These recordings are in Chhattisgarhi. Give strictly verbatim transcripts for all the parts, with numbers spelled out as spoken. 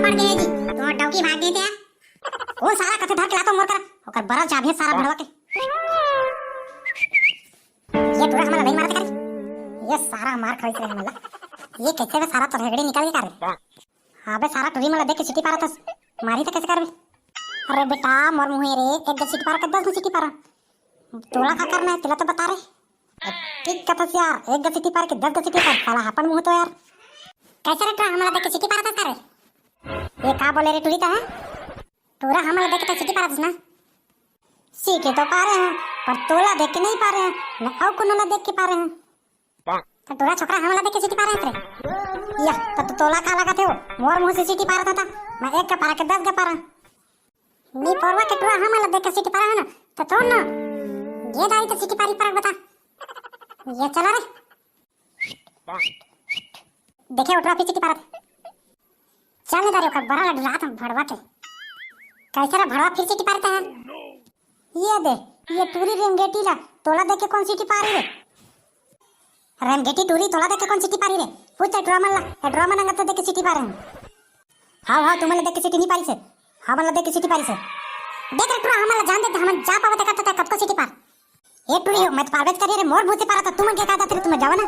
पड़ गए जी, तो डौकी भाग गए थे। कौन सारा कथे धर के लातो मोर करा, ओकर बरल चाबिये सारा भड़वा के। ये टूरा हमला नहीं मारत करे। ये सारा मार खाइस रे हमला। ये कैसे बे सारा तो रेगड़ी निकल के करे। हाँ बे सारा टूरी मला देख के सीटी पारत हस। मारी तो कैसे करबे? अरे बेटा मोर मुहे रे, एक गो सीटी पार के दस गो सीटी पारा। तोला का करना है तेला तो बता रे। ठीक कथस यार, एक गो सीटी पार के दस गो सीटी पार, साला अपन मुंह तो यार। कैसे रे टूरा हमला देख के सीटी पारत हस रे? ये का बोले रे टूरी तो है? टूरा हमला देख के तो सीटी पारत हस ना? सीटी तो पारे हंव, पर तोला देख के नहीं पारे हंव, न अउ कोनो ला देख के पारे हंव। त टूरा छोकरा हमला देख के सीटी पारे हस रे? या, त तोला का लागत हे वो? मोर मुंह से सीटी पारत हस त? मैं एक के पारा के दस के पारा। निपोरवा के टूरा हमला देख के सीटी पारा है ना, त तोर ना। ये दाई तो सीटी पारी परक बता। ये चला रे। देखे उठवा फिर सीटी पारत। चल दारी ओकर बरा लग रात में भड़वा के। कैसे रे भड़वा फिर सीटी पारत है? ये दे, ये टूरी रेमगेटी ला तोला देख के कौन सीटी पारी रे? रेमगेटी टूरी तोला देख के कौन सीटी पारी रे? पूछ ते टूरा मन ला, ए टूरा मन अंगत देख के सीटी पारे हैं। हाँ हाँ, तुमन ला देख के सीटी नहीं पारी से, हमन ला देख के सीटी पारी से। देख रे टूरा, हमन ला जान देते, हमन जा पावत कब तक कब को सीटी पार। ए टूरी हो, मैं तो पारबेच करिए रे, मोर मुंह से पारा तो तुमन के का जाते रे, तुमन जाओ ना।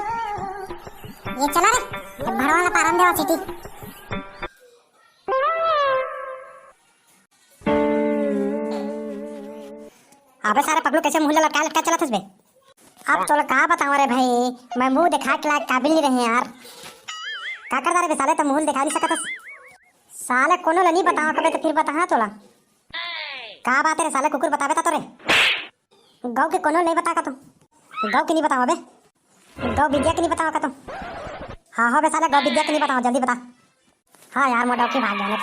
ये चला रे, ये भड़वा ला पारन देवा सीटी। अबे सारे पगलू, कैसे मुंह लटका लटका चलत हस बे? अब तोला का बताओ रे भाई, मैं मुंह दिखा के लायक काबिल नहीं रहे यार। का कर रे बे साले, तो मुंह दिखा नहीं सकत हस। साले कोनो ला नहीं बताओ कबे तो फिर बता तोला। का बात है रे साले कुकुर, बताबे ता तो रे। गौ के कोनो नहीं बता का तू? गौ के नहीं बताओ बे। गौ विद्या के नहीं बताओ का तू? हाँ हो बे साले, गौ विद्या के नहीं बताओ, जल्दी बता। हाँ यार, मोर डौकी भाग गया ना।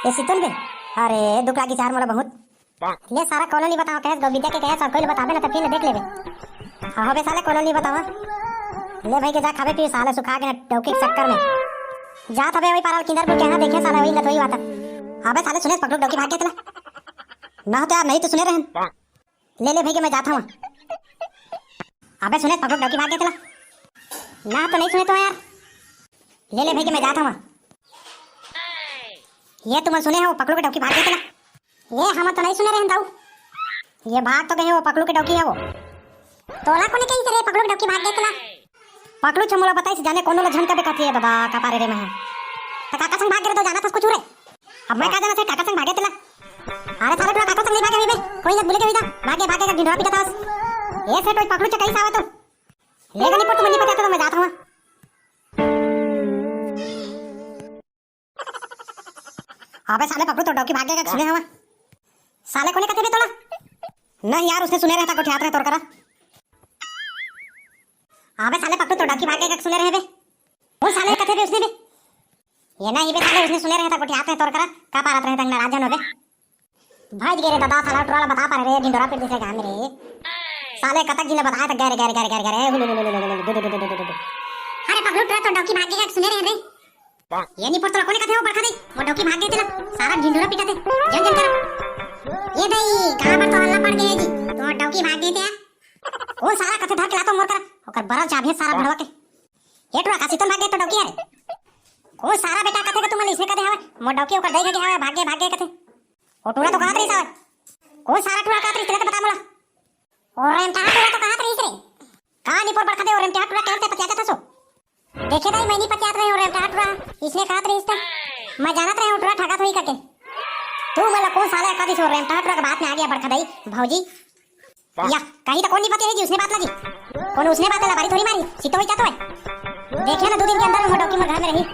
ये सीतल बे, अरे दुख लागी यार मोला बहुत। ले सारा कोनो नहीं बताओ, कहे गौ विद्या के कहे सब कोई बताबे ना, तब फिर देख लेबे। हाँ हो बे साले, कोनो नहीं बताओ। ले भाई के जा खाबे पी साले, सुखा के डौकी के चक्कर में। जात हबे वही पारल किंदर बोल के, हाँ देखे साले वही लतोई वाता। हाँ बे साले, सुने पकड़ू डौकी भाग गया तेला। ना तो यार, नहीं तो सुने रहन। ले ले भाई के मैं जात हूँ। अबे सुने पकड़ू डौकी भाग गया तेला। ना तो नहीं सुने तो यार। ले ले भाई के मैं जात हूँ। ये तुम सुने हो पकड़ू के डौकी भाग गया तेला? ये हम तो नहीं सुने रहन दाऊ। ये भाग तो गए हो, पकड़ू के डौकी है वो। तोला कोने कही रे पकड़ू के डौकी भाग गया तेला? पकड़ू छमुला बताई से जाने कोनो ला झन का बेकाती है बाबा का पारे रे मैं। तो काका संग भाग गए तो जाना था कुछ रे। अब मैं का जाना से काका संग भागे तेला। अरे साले टूरा काका संग नहीं भागे बे। कोई ना भूले के हुई था। भागे भागे का ढिंडोरा पीटा था बस। ये से तो पकड़ू चकाई सावा तो। ले गनी पर तुम नहीं पता तो मैं जाता हूँ। अबे साले पकड़ू तो डौकी भागे का सुने हवा। साले कोने कथे बे तोला? नहीं यार, उसने सुने रहता कोठियात रहे तोर करा। अबे साले पकड़ू तो डौकी भागे का सुने रहे बे। वो साले कथे बे उसने बे। ये नहीं बे साले, उसने सुने रहता कोठियात रहे तोर करा। का पारत रहे तंग नाराज जन हो बे। भाज गे रे दादा, साला टुरा ला बता पा रे, ढिंडोरा पीट दिसे गांव में रे। साले कतक जिन ला बताए त गे रे, गे रे, गे रे, गे रे, गे रे, हुलु, हुलु, हुलु, हुलु, हुलु, डु, डु, डु। अरे पगलू टुरा तो डौकी भाग गे सुने रहे रे। ये नहीं पड़तो कोने कथे हो बड़का दई, वो डौकी भाग गे तेला, सारा ढिंडोरा पीटा थे, जन जन करा। ये दई, कहां पर तो हल्ला पड़ गया जी, तो डौकी भाग गे थे। कौन सारा कथे धर के लातो मोर करा, ओकर बरल चाबिये सारा भड़वा के। ये टुरा का सीतन भाग गे तो डौकी है रे। कौन सारा बेटा कथे का तुमन इसने कथे हवे, मोर डौकी ओकर दई गे हवे, भाग गे, भाग गे कथे। ओ टुरा तो कहत रहिस हवय। कोन सारा टुरा कहत रहिस, तेला तो बता मोला। ओ रेमटाहा टुरा तो कहत रहिस रे। का निपोर बड़का दे, ओ रेमटाहा टुरा कहत ते पतिया जात हसो। देखे दाई, मैं नहीं पतियात रहे, ओ रेमटाहा टुरा इसने कहत रहिस त। मैं जानत रहे, ओ टुरा ठगत होही करके। तू मोला कोन साला कह दिस, ओ रेमटाहा टुरा के बात में आ गया बड़का दाई, भौजी। या, कहीं तो कोन नहीं पतिया जी, उसने बात लगी। कोन उसने बात लगा, बारी थोड़ी मारी, सीतो हो जातो है। देखे ना, दो दिन के अंदर में मोटौकी मोर घर में रही।